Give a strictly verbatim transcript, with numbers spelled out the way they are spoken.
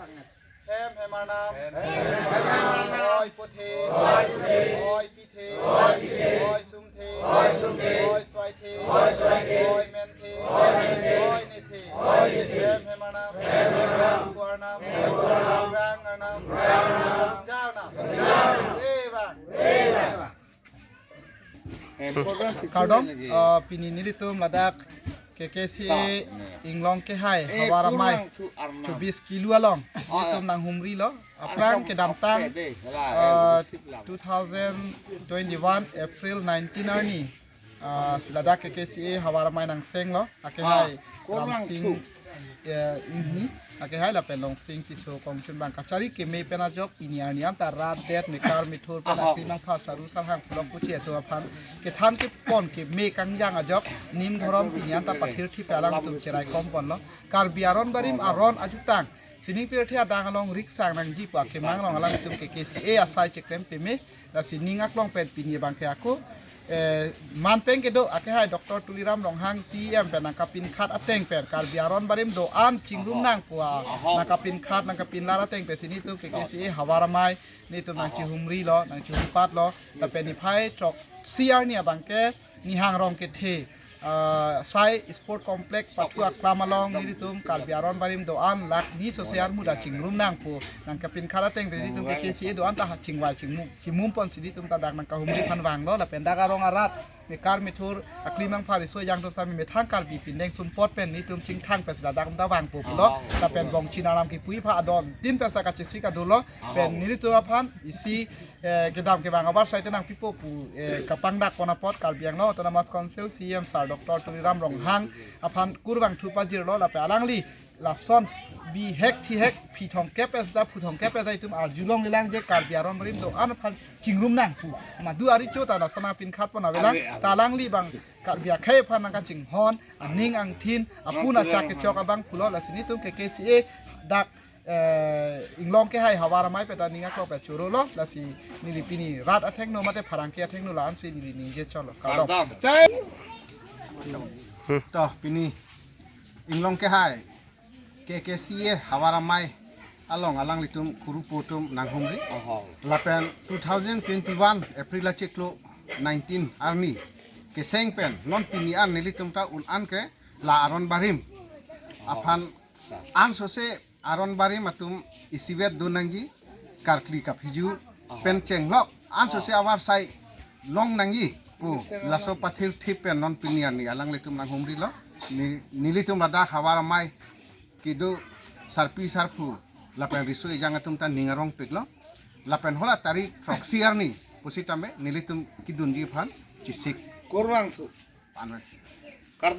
Hem hem arnam. Oi puthe. Oi pithe. Oi sumthe. Oi swaithe. Oi menthe. Oi nethe. Hem hem arnam. Hem arnam. Prang arnam. Sasja arnam. Evang. Kardom, uh, pini nelitum ladak K K C A Inglong Kehai Havar Amei chobis kilo along nelitum nanghumrilo. Aphrang kedamtang, uh, two thousand twenty-one April nineteen arni, uh, si ladak K K C A Havar Amei nangsenglo. Akehai Ramsing, eh, Inghi, akehai lapen Longsing Tisso kongchun abang kachari keme pen ajok pini arni anta rat det mekar methur pen aklimang aphan saru sarhang pulok puche atum aphan kethan kepon keme kangjang ajok nim dhorom pini anta pathirthip alang atum cherai komponlo. Karbi aron barim aron ajutang sining pirthe adang along riksang nangji pu akemang along alang atum K K C A asai cheklem peme. Lasi ning aklong pen pini abangke ako, eh, manpeng kedo akehai Doctor Tuliram Ronghang C E M pen nangkapinkhat ateng pen Karbi aron barim do-an chingrum nang pu a nangkapinkhat nangkapinlar ateng pen si nelitum K K C A Havar Amei nelitum nangchihumrilo, nangchihurpatlo. Lapen niphai throksi arni abangke Nihang Rongkethe, ah, sai sport complex pathu aklam along nelitum Karbi aron barim do-an lakh ni sose armu ta chingrum nang pu nangkapinkhat ateng pen nelitum K K C A do-an ta chingvai chingmum chimum pon si nelitum ta dak nangkahumri aphan vanglo. Lapen dak arong arat mekar methur aklimang aphan riso ejang atum sami methang Karbi pindeng sumpot pen nelitum chingthang pen si ladak atum ta vangpo pulo. Lapen bongchin alam kipu aphan adon tin pen sa kachesik adulo. Pen nelitum aphan isi, eh, kedam kevang abar sai tenang pipo pu, eh, kapangdak pon apot Karbi Anglong Autonomous Council C E M sir Doctor Tuliram Ronghang aphan kurvangthu pajirlo. Lapen alangli lason bihek thihek phithong kep esa phuthong kep esa itum arjulonglelang je Karbi aron barim do-an aphan chingrum nang pu. Madu ari cho ta lason apinkhat pon avelang. Ta alangli abang Karbi akhei aphan nangkachinghon aning angthin apun achak kechok abang pulo. Lasi nelitum K K C A dak, eh, Inglong Kehai Havar Amei pen ta ning aklong pen chorolo. Lasi neli pini rat athengno mate pherangke athengno la-an si neli ningje cholo. Kardom. Kardom. To pini Inglong Kehai K K C A Havar Amei along alanglitum kurupo atum nanghumri. Lapen two thousand twenty-one April achiklo nineteen arni keseng pen non pini an nelitum ta un-an ke la aron barim aphan ansose aron barim atum isivet do nangji, karkli kaphiju pen chenglok ansose avar sai long nangji pu laso pathirthip pen non pini arni alanglitum nanghumrilo. Ni, nelitum ladak Havar Amei kedo sarpi sarpo lapen riso ejang atum ta ning arongpiklo. Lapen hala tarik throksi arni pusitame nelitum kedunji aphan chesik. Kurvangthu. Anwes. Kardom.